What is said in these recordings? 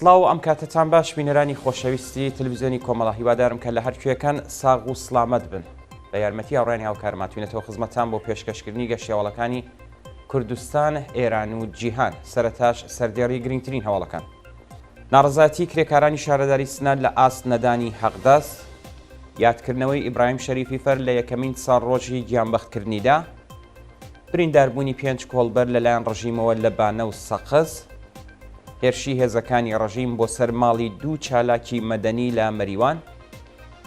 سڵاو ئەم کاتەتان باش بینەرانی خۆشەویستی تەلەڤیزیۆنی کۆمەڵە هیوادارم کە لە هەر کوێکەن ساغ و سڵامەت بن بە یارمەتی هاوڕێیانی هاوکارم هاتوینەتەوە خزمەتان بۆ پێشکەشکردنی گەشتیاوەڵەکانی کوردستان ئێران و جیهان سەرەتاش سەردێڕی گرنگترین هەواڵەکان ناڕەزایەتی کرێکارانی شارەداری سنە لە ئاست نەدانی حەقدەست، یادکردنەوەی ئیبراهیم شەریفی فەر لە یەکەمین ساڵڕۆژی گیانبەختکردنیدا، برینداربوونی پێنج کۆڵبەر لەلایەن ڕژیمەوە لە بانە و سەقز، هێرشی هێزەکانی ڕژیم بۆ سەر ماڵی دوو چالاکی مەدەنی لە مەریوان،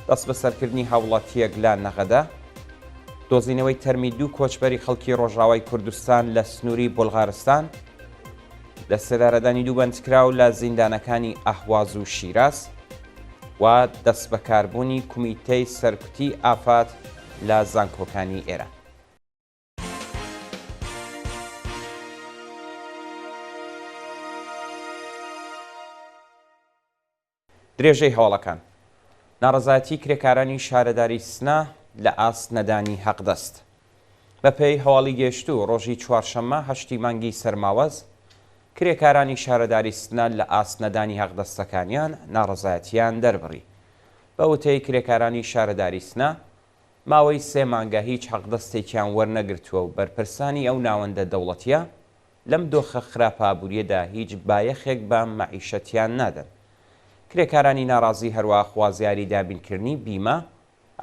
دەستبەسەرکردنی هاوڵاتییەک لە نەغەدە، دۆزینەوەی تەرمی دوو کۆچبەری خەڵکی ڕۆژاوای کوردستان لە سنووری بولغارستان، لە سێدارەدانی دوو بەندکراو لە زیندانەکانی ئەهواز و شیراز و دەستبەکاربوونی کومیتەی سەرکوتی ئافات لە زانکۆکانی ئێران. درێژەی هەواڵەکان. ناڕەزایەتی کرێکارانی شارەداری سنە لە ئاست نەدانی حەقدەست. بەپێی هەواڵی گەیشتوو ڕۆژی چوارشەممە هەشتی مانگی سەرماوەز، کرێکارانی شارەداری سنە لە ئاست نەدانی حەقدەستەکانیان ناڕەزایەتیان دەربڕی. بە وتەی کرێکارانی شارەداری سنە، ماوەی سێ مانگە هیچ حەقدەستێکیان وەرنەگرتووە و بەرپرسانی ئەو ناوەندە دەوڵەتییە لەم دۆخە خراپە ئابوورییەدا هیچ بایەخێک بە مەعیشەتیان نادەن. کرێکارانی ناڕازی هەروەها خوازیاری دابینکردنی بیمە،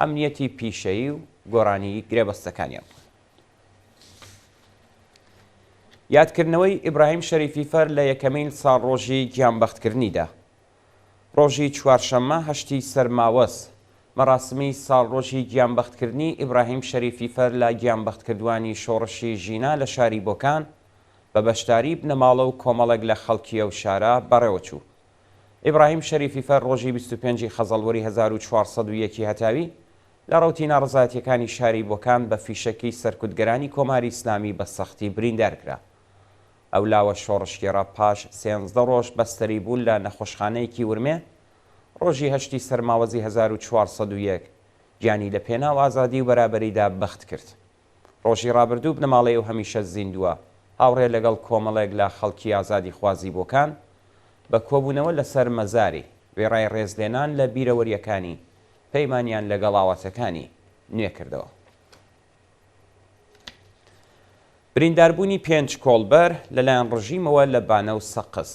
ئەمنیەتی پیشەیی و گۆڕانی گرێبەستەکانیان بوون. یادکردنەوەی ئیبراهیم شەریفیفەر لە یەکەمین ساڵڕۆژی گیانبەختکردنیدا. ڕۆژی چوارشەممە هەشتی سەرماوەز، مەراسمی ساڵڕۆژی گیانبەختکردنی ئیبراهیم شەریفیفەر لە گیانبەختکردووانی شۆڕشی ژینا لە شاری بۆکان بە بەشداری بنەماڵە و کۆمەڵێک لە خەڵکی ئەو شارە بەڕێوەچوو. ئیبراهیم شەریفیفەر ڕۆژی 25 ی خەزەڵوەری 1401 ی هەتاوی لە ڕەوتی ناڕەزایەتییەکانی شاری بۆکان بە فیشەکی سەرکوتگەرانی کۆماری ئیسلامی بە سەختی بریندار کرا. ئەو لاوە شۆڕشگێڕە پاش سێنزدە ڕۆژ بەستەری بوون لە نەخۆشخانەیەکی ورمێ، ڕۆژی هەشتی سەرماوەزی 1401 گیانی لە پێناو ئازادی و بەرابەریدا بەخت کرد. ڕۆژی ڕابردوو بنەماڵەی ئەو هەمیشە زیندووە هاوڕێ لەگەڵ کۆمەڵێک لە خەڵکی ئازادیخوازی بۆکان بە کۆبوونەوە لەسەر مەزاری، وێڕای ڕێزلێنان لە بیرەوەرییەکانی، پەیمانیان لەگەڵ ئاواتەکانی نوێ کردەوە. برینداربوونی پێنج کۆڵبەر لەلایەن ڕژیمەوە لە بانە و سەقز.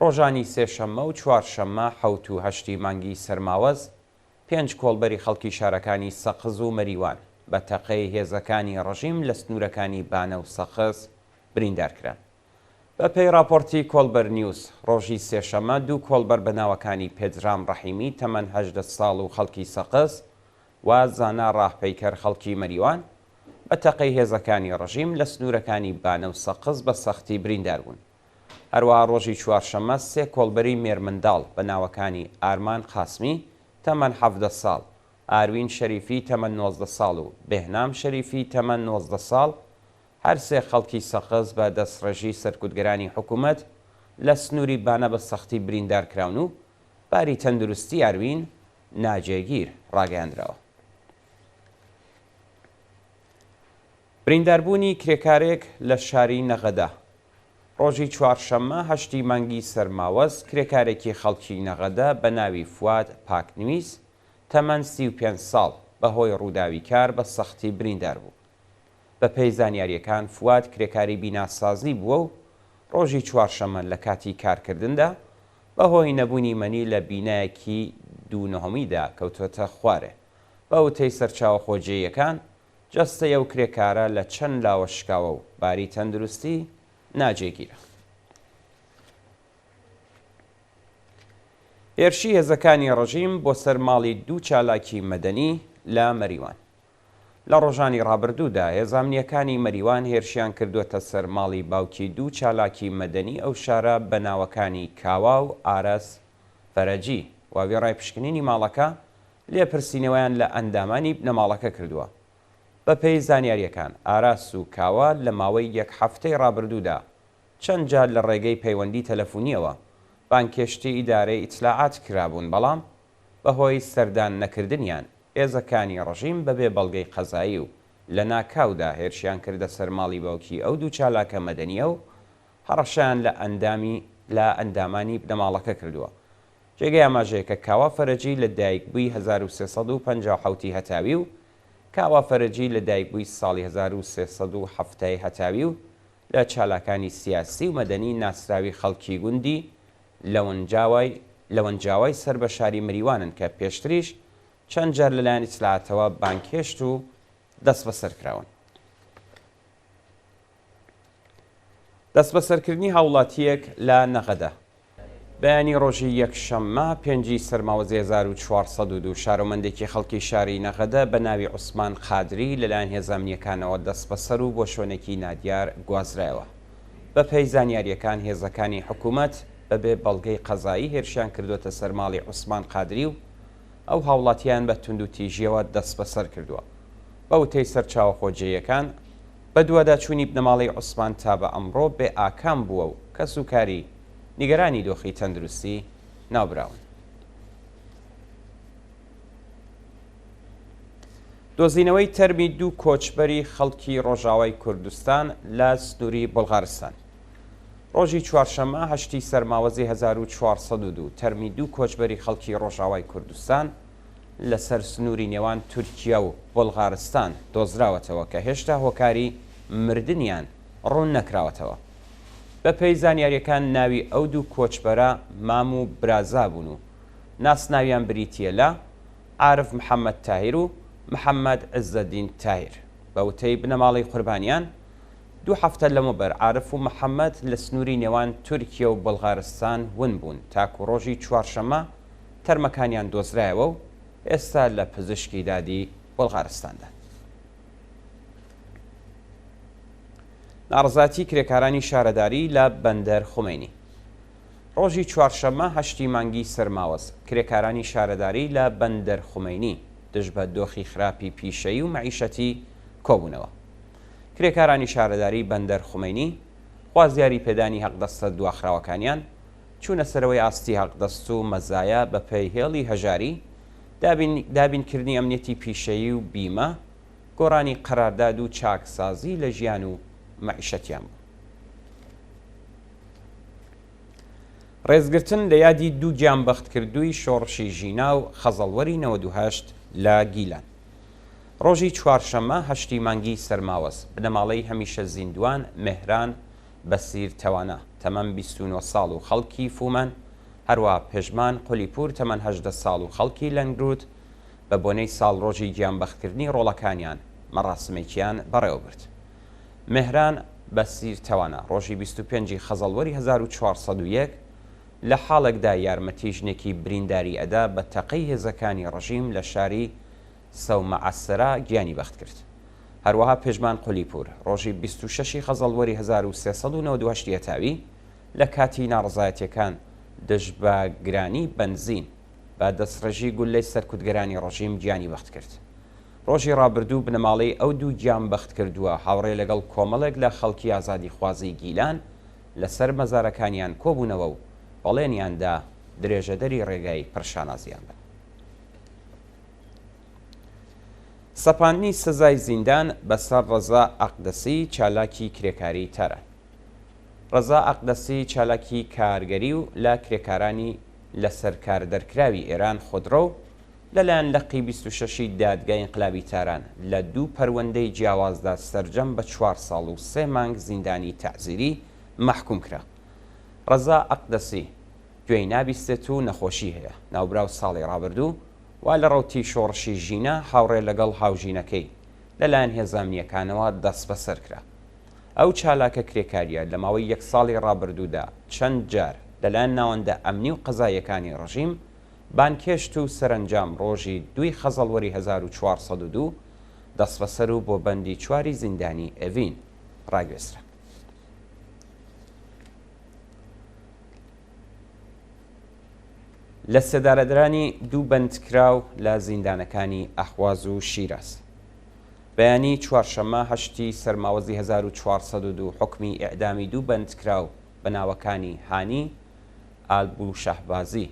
ڕۆژانی سێشەممە و چوارشەممە حەوت و هەشتی مانگی سەرماوەز، پێنج کۆڵبەری خەڵکی شارەکانی سەقز و مەریوان بە تەقەی هێزەکانی ڕژیم لە سنوورەکانی بانە و سەقز بریندار کران. بە پێی ڕاپۆڕتی کۆڵبەر نیوز، ڕۆژی سێشەممە دوو کۆڵبەر بە ناوەکانی پێدرام ڕەحیمی تەمەن 18 ساڵ و خەڵکی سەقز و زانا ڕاهپەیکەر خەڵکی مەریوان بە تەقەی هێزەکانی ڕژیم لە سنوورەکانی بانە و سەقز بە سەختی بریندار بوون. هەروەها ڕۆژی چوارشەممە سێ کۆڵبەری مێرمنداڵ بە ناوەکانی ئارمان قاسمی تەمەن 17 ساڵ، ئاروین شەریفی تەمەن 19 ساڵ و بێهنام شەریفی تەمەن 19 ساڵ هەر سێ خەڵکی سەقز بە دەستڕێژی سەرکوتگەرانی حکوومەت لە سنووری بانە بە سەختی بریندار کراون و باری تەندروستی ئاروین ناجێگیر ڕاگەیاندراوە. برینداربوونی کرێکارێک لە شاری نەغەدە. ڕۆژی چوارشەممە هەشتی مانگی سەرماوەز کرێکارێکی خەڵکی نەغەدە بە ناوی فواد پاکنویس تەمەن 35 ساڵ بەهۆی ڕووداوی کار بە سەختی بریندار بوو. بەپێی زانیارییەکان فواد کرێکاری بیناسازی بووە و ڕۆژی چوارشەممە لە کاتی کارکردندا بەهۆی نەبوونی مەنی لە بینایەکی دوو نهۆمیدا کەوتووەتە خوارێ. بە وتەی سەرچاوە خۆجێیەکان، جەستەی ئەو کرێکارە لە چەند لاوە شکاوە و باری تەندروستی ناجێگیرە. هێرشی هێزەکانی ڕژیم بۆ سەر ماڵی دوو چالاکی مەدەنی لە مەریوان. لە ڕۆژانی ڕابردوودا هێزە ئەمنییەکانی مەریوان هێرشیان کردووەتە سەر ماڵی باوکی دوو چالاکی مەدەنی ئەو شارە بە ناوەکانی کاوا و ئارەس فەرەجی و وێڕای پشکنینی ماڵەکە لێپرسینەوەیان لە ئەندامانی بنەماڵەکە کردووە. بەپێی زانیارییەکان ئاراس و کاوا لە ماوەی یەک هەفتەی ڕابردوودا چەند جار لە ڕێگەی پەیوەندی تەلەفونییەوە بانگهێشتی ئیدارەی ئیتلاعات کرابوون بەڵام بەهۆی سەردان نەکردنیان هێزەکانی ڕژیم بەبێ بەڵگەی قەزایی و لەناکاودا هێرشیان کردە سەر ماڵی باوکی ئەو دوو چالاکە مەدەنییە و هەڕەشەیان لە ئەندامی. لە ئەندامانی بنەماڵەکە کردووە. جێگەی ئاماژەیە کە کاوە فەرەجی لە دایکبووی 1357 ی هەتاوی و کاوە فەرەجی لە دایکبووی ساڵی 1370 ی هەتاوی و لە چالاکانی سیاسی و مەدەنی ناسراوی خەڵکی گوندی لەونجاوای لەوەنجاوای سەر بە شاری مریوانن کە پێشتریش چەند جار لەلایەن ئیتلاعاتەوە بانگهێشت و دەستبەسەر کراون. دەستبەسەرکردنی هاوڵاتییەک لە نەغەدە. بەیانی ڕۆژی یەکشەممە پێنجی سەرماوەزی 1402 شارۆمەندێکی خەڵکی شاری نەغەدە بە ناوی عوسمان قادری لەلایەن هێزە ئەمنییەکانەوە دەستبەسەر و بۆ شوێنێکی نادیار گوازرایەوە. بەپێی زانیارییەکان هێزەکانی حکوومەت بەبێ بەڵگەی قەزایی هێرشیان کردووەتە سەر ماڵی عوسمان قادری و ئەو هاوڵاتییەیان بە توندوتیژییەوە دەستبەسەر کردووە. بە وتەی سەرچاوە خۆجێیەکان، بەدواداچوونی بنەماڵەی عوسمان تا بە ئەمڕۆ بێ ئاکام بووە و کەسوکاری نیگەرانی دۆخی تەندروستی ناوبراون. دۆزینەوەی تەرمی دوو کۆچبەری خەڵکی ڕۆژاوای کوردستان لە سنووری بوڵغارستان. ڕۆژی چوارشەممە هەشتی سەرماوەزی 1402 تەرمی دوو کۆچبەری خەڵکی ڕۆژاوای کوردستان لەسەر سنووری نێوان تورکیا و بوڵغارستان دۆزراوەتەوە کە هێشتا هۆکاری مردنیان ڕوون نەکراوەتەوە. بەپێی زانیارییەکان ناوی ئەو دوو کۆچبەرە مام و برازا بوون و ناسناویان بریتییە لە، عارف محەمەد تاهیر و محەمەد عزەدین تاهیر. بە وتەی بنەماڵەی قوربانیان، دوو هەفتە لەمەوبەر عارف و محەمەد لە سنووری نێوان تورکیە و بوڵغارستان ون بوون تاکو ڕۆژی چوارشەممە تەرمەکانیان دۆزرایەوە و ئێستا لە پزیشکی دادی بوڵغارستاندان. ناڕەزایەتی کرێکارانی شارەداری لە بەندەر خومەینی. ڕۆژی چوارشەممە هەشتی مانگی سەرماوەز، کرێکارانی شارەداری لە بەندەر خومەینی دژ بە دۆخی خراپی پیشەیی و مەعیشەتی کۆبوونەوە. کرێکارانی شارەداری بەندەر خومەینی خوازیاری پێدانی هەقدەستە دواخراوەکانیان، چوونە سەرەوەی ئاستی هەقدەست و مەزایا بە پێی هێڵی هەژاری، دابین دابینکردنی ئەمنیەتی پیشەیی و بیمە، گۆڕانی قەرارداد و چاکسازی لە ژیان و مەعیشەتیان بوو. ڕێزگرتن لە یادی دوو گیانبەختکردووی شۆڕشی ژینا و خەزەڵوەری 98 لە گیلان. ڕۆژی چوارشەممە هەشتی مانگی سەرماوەز، بنەماڵەی هەمیشە زیندووان مێهران بەسیر تەوانا، تەمەن 29 ساڵ و خەڵکی فومەن، هەروەها پێژمان قولیپوور تەمەن 18 ساڵ و خەڵکی لەنگروود، بە بۆنەی ساڵڕۆژی گیانبەختکردنی ڕۆڵەکانیان مەڕاسمێکیان بەڕێوەبرد. مێهران بەسیر تەوانا ڕۆژی 25 ی خەزەڵوەری 1401 لە حاڵێکدا یارمەتی ژنێکی برینداری ئەدا بە تەقەی هێزەکانی ڕژیم لە شاری سەومەعەسرا گیانی بەخت کرد. هەروەها پێژمان قولیپوور ڕۆژی 26 ی خەزەڵوەری 1398 ی هەتاوی لە کاتی ناڕەزایەتیەکان دژ بە گرانی بەنزین بە دەستڕێژی گوللەی سەرکوتگەرانی ڕژیم گیانی بەخت کرد. ڕۆژی ڕابردوو بنەماڵەی ئەو دوو گیانبەختکردووە هاوڕێ لەگەڵ کۆمەڵێک لە خەڵکی ئازادیخوازی گیلان لەسەر مەزارەکانیان کۆبوونەوە و بەڵێنیان دا درێژەدەری ڕێگای پڕ شانازیان بن. سەپاندنی سزای زیندان بەسەر ڕەزا ئەقدەسی چالاکی کرێکاری تاران. ڕەزا ئەقدەسی چالاکی کارگەری و لە کرێکارانی لەسەرکاردەرکراوی ئێران خودڕەو لەلایەن لقی 26 ی دادگای ئینقلابی تاران لە دوو پەروەندەی جیاوازدا سەرجەم بە چوار ساڵ و سێ مانگ زیندانی تەعزیری مەحکوم کرا. ڕەزا ئەقدەسی گوێی نابیستێت و نەخۆشی هەیە. ناوبراو ساڵی ڕابردوو وا لە ڕەوتی شۆڕشی ژینا هاوڕێ لەگەڵ هاوژینەکەی لەلایەن هێزە ئەمنییەکانەوە دەستبەسەر کرا. ئەو چالاکە کرێکارییە لە ماوەی یەک ساڵی ڕابردوودا چەند جار لەلایەن ناوەندە ئەمنی و قەزاییەکانی ڕژیم بانگهێشت و سەرەنجام ڕۆژی دووی خەزەڵوەری 1402 دەستبەسەر و بۆ بەندی چواری زیندانی ئێڤین ڕاگوێزرا. لە سێدارەدرانی دوو بەندکراو لە زیندانەکانی ئەهواز و شیراز. بەیانی چوارشەممە هەشتی سەرماوەزی 1402 حوکمی ئیعدامی دوو بەندکراو بە ناوەکانی هانی ئالبوشەهبازی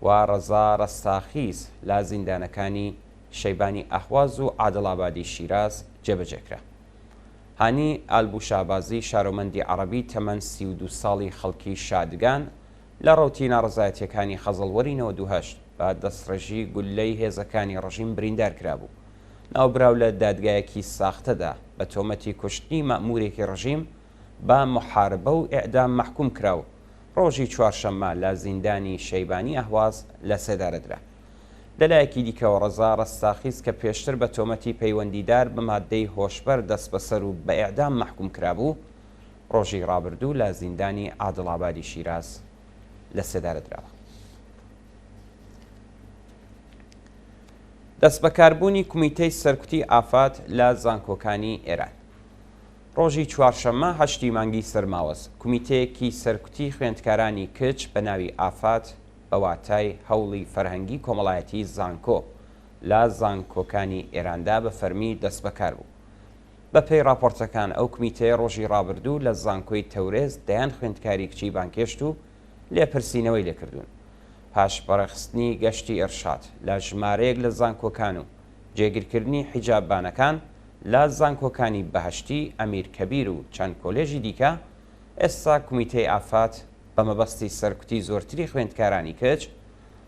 و ڕەزا ڕەستاخیز لە زیندانەکانی شەیبانی ئەهواز و عادڵئابادی شیراز جێبەجێکرا. هانی ئالبوشابازی شارۆمەندی عەڕەبی تەمەن 32 ساڵی خەڵکی شادگان لە ڕەوتی ناڕەزایەتییەکانی خەزەڵوەری 98 بە دەستڕێژی گوللەی هێزەکانی ڕژیم بریندار کرابوو. ناوبراو لە دادگایەکی ساختەدا بە تۆمەتی کوشتنی مەئموورێکی ڕژیم بە موحاربە و ئێعدام مەحکووم کرا و ڕۆژی چوارشەممە لە زیندانی شەیبانی ئەهواز لە سێدارە درا. لە لایەکی دیکەوە ڕەزا ڕەستاخیز کە پێشتر بە تۆمەتی پەیوەندیدار بە ماددەی هۆشبەر دەستبەسەر و بە ئێعدام مەحکووم کرابوو، ڕۆژی ڕابردوو لە زیندانی عادڵئابادی شیراز لە سێدارە دراوە. دەستبەکاربوونی کومیتەی سەرکوتی ئافات لە زانکۆکانی ئێران. ڕۆژی چوارشەممە هەشتی مانگی سەرماوەز، کومیتەیەکی سەرکوتی خوێندکارانی کچ بە ناوی ئافات بە واتای هەوڵی فەرهەنگی کۆمەڵایەتی زانکۆ لە زانکۆکانی ئێراندا بە فەرمی دەستبەکار بوو. بە پێی ڕاپۆرتەکان ئەو کومیتەیە ڕۆژی ڕابردوو لە زانکۆی تەورێز دەیان خوێندکاری کچی بانگهێشت و لێپرسینەوەی لێکردوون. پاش بەڕێخستنی گەشتی ئێرشاد لە ژمارەیەک لە زانکۆکان و جێگیرکردنی حیجاببانەکان لە زانکۆکانی بەهەشتی، ئەمیر کەبیر و چەند کۆلێژی دیکە، ئێستا کومیتەی ئافات بە مەبەستی سەرکوتی زۆرتری خوێندکارانی کچ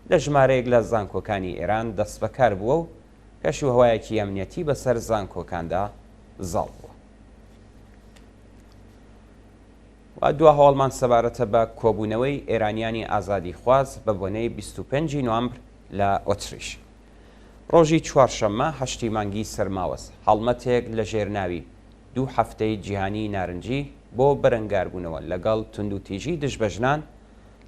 لە ژمارەیەک لە زانکۆکانی ئێران دەستبەکار بووە و کەشوهەوایەکی ئەمنیەتی بەسەر زانکۆکاندا زاڵ بووە. و دوا هەواڵمان سەبارەتە بە کۆبوونەوەی ئێرانیانی ئازادیخواز بە بۆنەی 25 نوامبر لە ئۆتریش. ڕۆژی چوارشەممە هەشتی مانگی سەرماوەز، هەڵمەتێک لە ژێر ناوی دوو هەفتەی جیهانیی نارنجی بۆ بەرەنگاربوونەوە لەگەڵ توندوتیژی دژ بە ژنان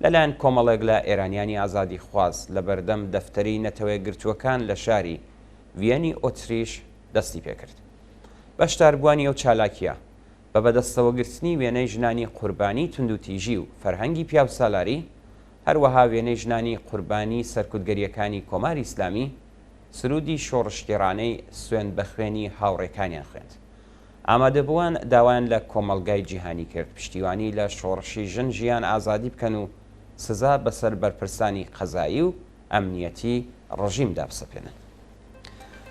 لەلایەن کۆمەڵێک لە ئێرانیانی ئازادیخواز لە بەردەم دەفتەری نەتەوەیەکگرتووەکان لە شاری ڤییەنی ئۆتریش دەستی پێکرد. بەشداربووانی ئەو چالاکییە بە بەدەستەوەگرتنی وێنەی ژنانی قوربانیی توندوتیژی و فەرهەنگی پیاوسالاری، هەروەها وێنەی ژنانی قوربانیی سەرکوتگەرییەکانی کۆماری ئیسلامی، سروودی شۆڕشگێڕانەی سوێند بە خوێنی هاوڕێکانیان خوێند. ئامادەبووان داوایان لە کۆمەڵگای جیهانی کرد پشتیوانی لە شۆڕشی ژن ژیان ئازادی بکەن و سزا بەسەر بەرپرسانی قەزایی و ئەمنیەتی ڕژیمدا بسەپێنن.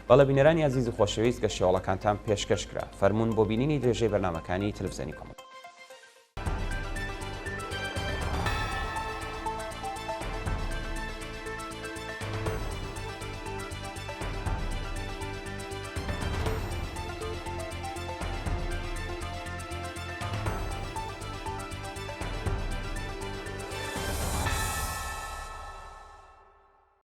بەڵێ بینەرانی ئازیز و خۆشەویست گەشتەوەڵەکانتان پێشکەش کرا. فەرموون بۆ بینینی درێژەی بەرنامەکانی تەلەفزیۆنی کۆمەڵ.